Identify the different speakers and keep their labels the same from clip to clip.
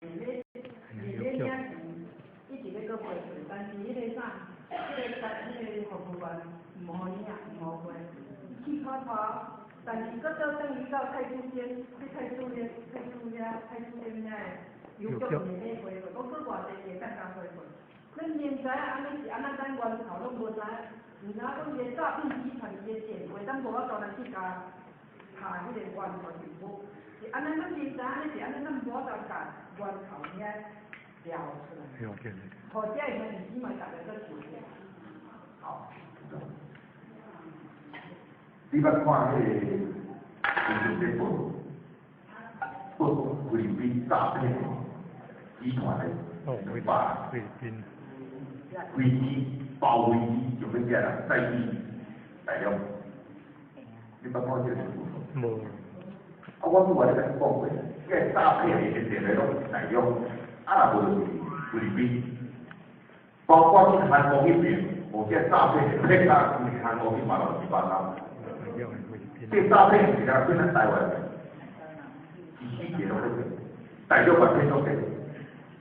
Speaker 1: 咧伫咧領錢，一直咧閣批出，但是彼個啥，彼個台彼個服務員毋予領，毋予批，氣拖拖，但是閣倒轉去到太子鎮，去太子遐，太子遐，太子鎮遐的郵局面咧批貨，講閣偌濟會當共批貨。咱明知影按呢是按怎，咱源頭攏無知影，毋知影講伊個詐騙集團伊個電話，咱無法度來去共查彼個源頭是無。是按呢，咱明知按呢是按呢，咱無法度共源頭遐調出來。
Speaker 2: 了解。
Speaker 1: 予遮的兄弟姊妹逐家閣注意。
Speaker 3: 好。你捌看彼个新聞咧報，報菲律賓詐騙集團的
Speaker 2: 哦，
Speaker 3: 百
Speaker 2: 菲律賓
Speaker 3: 飛機包飛機就欲遮人載去大陸，你捌看這個新聞？
Speaker 2: 無。
Speaker 3: 啊，我拄仔咧共你講過，這個詐騙的電話攏是大陸，啊若無就是菲律賓，包括去韓國彼邊，哦，這個詐騙的騙到去韓國去嘛亂七八糟。這詐騙是敢騙咱台灣的，一世界攏咧騙，大陸嘛騙足濟。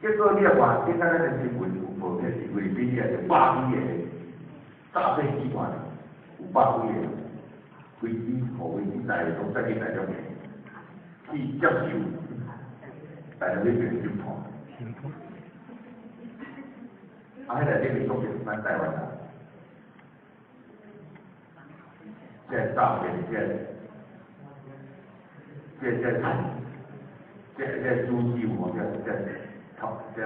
Speaker 3: 結果你若看，頂擺咱的新聞有報，這是菲律賓遐個百幾個詐騙集團，有百幾個飛機，予飛機載攏載去大陸去接受大陸彼邊審判。
Speaker 2: 審判。
Speaker 3: 啊，彼內底面講就是咱台灣人，這個詐騙，這個組織有無？這頭這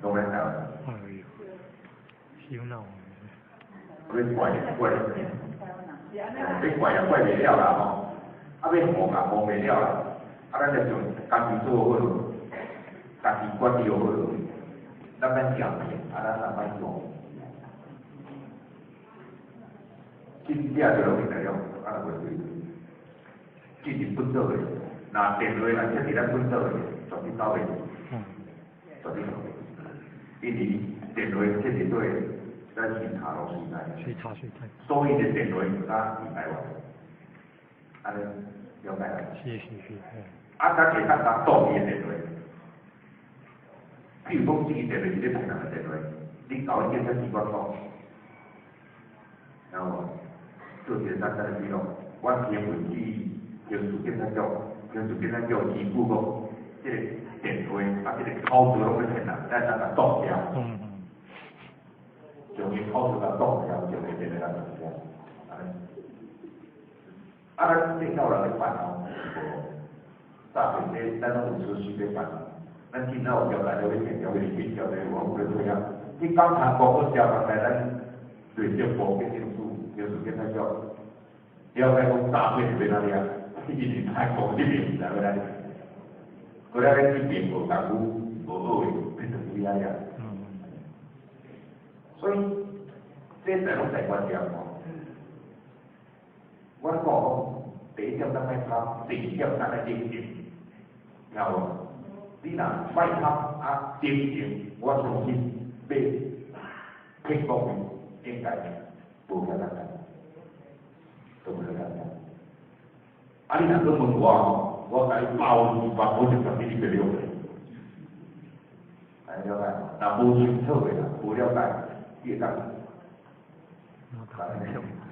Speaker 3: 個攏咱台灣人。
Speaker 2: 哎呦，傷腦。
Speaker 3: 欲怪怪，欲怪也怪袂了啦吼，啊欲防也防袂了啦，啊咱就像家己做好，家己管理好，咱免詐騙，啊咱也莫用。真正就攏是大陸，啊若無對，進入本島的，若電話若設佇咱本島的，絕對走袂，絕對走袂，因為電話設佇佗，咱巡查攏隨在，
Speaker 2: 隨查隨在。
Speaker 3: 所以這電話毋敢佇台灣，按呢了解無？
Speaker 2: 是是是，嘿。
Speaker 3: 啊，咱會當共擋伊的電話，比如講，這个電話是咧騙人的電話，你交伊警察機關講，知無？做一個簡單的記錄，阮提文去刑事警察局，刑事警察局支付講，這個電話啊，這個口座攏咧騙人，咱當共擋掉。將伊口座共擋掉，就會變來咱斷掉。按呢，啊，咱這有人咧辦吼，是無？詐騙這咱攏有持續咧辦。咱見到有交代了欲騙，交欲騙，交代有有咧退啊。你講韓國閣交來咱內政部警政署、刑事警察局，了解講詐騙是欲按怎啊？因為韓國這邊毋知欲按怎，閣了咱這邊無功夫、無學的，變成去遐爾。所以這在攏在關鍵吼。阮講講，第一點咱莫貪，第二點咱愛冷靜，聽無？你若莫貪啊，冷靜，我相信欲騙國應該無遐簡單，都無遐簡單。啊，你若閣問我吼，我共你100%保證絕對你袂了解。按呢了解？若無清楚的啦，無了解，你會當。
Speaker 2: 我頭分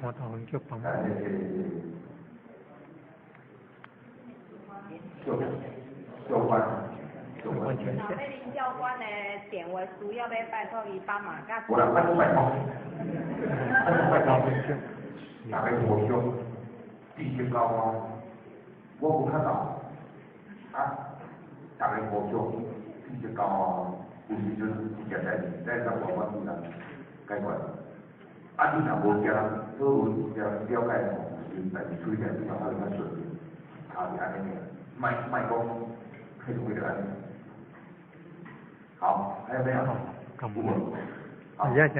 Speaker 2: 我頭分叫幫忙。
Speaker 3: 教官，教官。
Speaker 4: 若欲林教官的電話需要欲拜託伊幫忙，佮。
Speaker 3: 無啦，拜託拜託，拜託拜託，逐家互相知識交換，我無較到，啊，逐家互相知識交換，有時陣一件代誌，咱當慢慢去來解決。啊，你若無遮討論、遮了解吼，有時代誌處理起來比較較較順利，差是按呢爾，莫莫講彼種彼個按呢。好，還有沒有？
Speaker 2: 好，咁好。啊，謝謝。